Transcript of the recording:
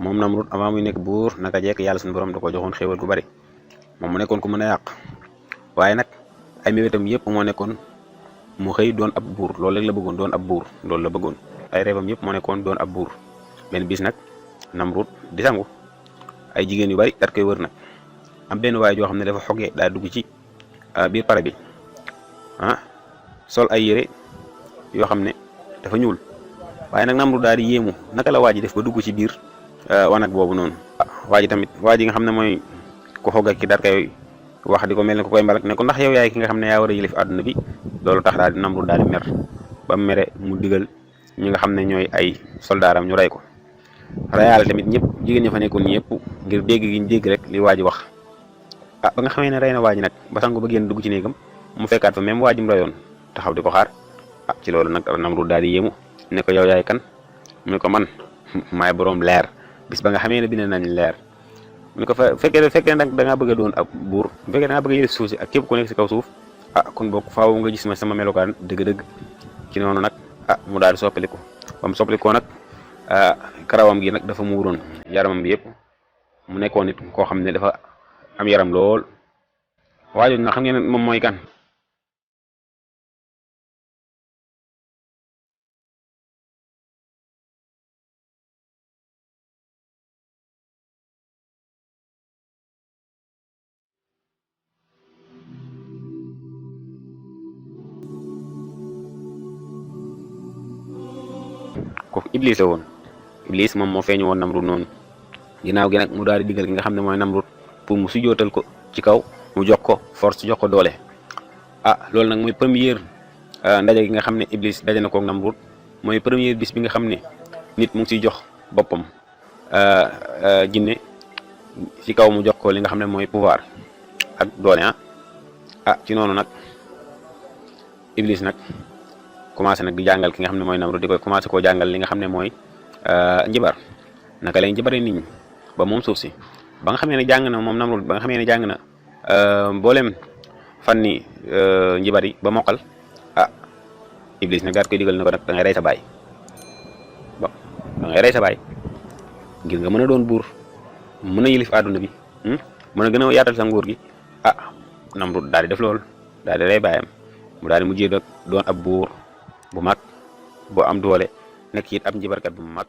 moom Namrud avant muy nekk buur naka jekk yàlla suñu borom da ko joxoon xéewal gu bari moom mu nekkoon ku mën a yàq waaye nag ay mébétam yëpp moo nekkoon mu xëy doon ab buur loolu rek la bëggoon doon ab buur loolu la bëggoon ay reebam yëpp moo nekkoon doon ab buur benn bis nag Namrud di sangu ay jigéen yu bari daat koy wër nag am benn waay joo xam ne dafa xogee daa dugg ci biir pare bi sol ay yére yoo xam ne dafa ñuul waaye nag Namrud daal di yéemu naka la waa ji def ba dugg ci biir wanag boobu noonu waa ji tamit waa ji nga xam ne mooy ku xogga ki daat koy wax di ko mel ne ko koy mbalak ne ko ndax yow yaay ki nga xam ne yaa war a yëlif àdduna bi loolu tax daal di Namrud daal di mer ba mu mere mu digal ñi nga xam ne ñooy ay soldaaram ñu rey ko reyaale tamit ñëpp jigéen ña fa nekkoon ñëpp ngir dégg gi ñu dégg rek li waa ji wax ba nga xamee ne rey na waa ji nag ba sangu ba génn dugg ci néegam mu fekkaat fa même waa ji mu reyoon taxaw di ko xaar ci loolu nag Namrud daal di yéemu ne ko yow yaay kan mu ne ko man maay boroom leer bis ba nga xamee ne bind nañ leer mu ne ko fekkee nag da ngaa bëgg a doon ab buur bu fekkee da ngaa bëgg a yëlif suuf si ak képp ku nekk si kaw suuf kon bokk faaw nga gis ma sama melokaan dëgg-dëgg ci noonu nag mu daal di soppaliku ba mu soppalikoo nag karawam gi nag dafa muuroon yaramam bi yëpp mu nekkoon nit koo xam ne dafa am yaram lool waaye nag xam ngeen ne moom mooy kan kooku Iblis la woon Iblis moom moo feeñu woon Namrud noonu ginnaaw gi nag mu daal di digal ki nga xam ne mooy Namrud pour mu sujootal ko ci kaw mu jox ko force jox ko doole loolu nag mooy première ndaje gi nga xam ne Iblis daje na koog Namrud mooy première bis bi nga xam ne nit mu ngi siy jox boppam jinne ci kaw mu jox ko li nga xam ne mooy pouvoir ak doole ci noonu nag Iblis nag commencé nag di jàngal ki nga xam ne mooy Namrud di koy commencé koo jàngal li nga xam ne mooy njibar naka lay njibaree nit ñi ba moom suuf si ba nga xamee ne jàng na moom Namrud ba nga xamee ne jàng na mboolem fànni njibar yi ba mokkal Iblis nag daal koy digal ne ko nag da ngay rey sa baay bon da ngay rey sa baay ngir nga mën a doon buur mën a yilif àdduna bi mën a gën a yaatal sa nguur gi Namrud daal di def loolu daal di rey baayam mu daal di mujjee doon ab buur bu mag boo am doole nekk it ab njibarkat bu mag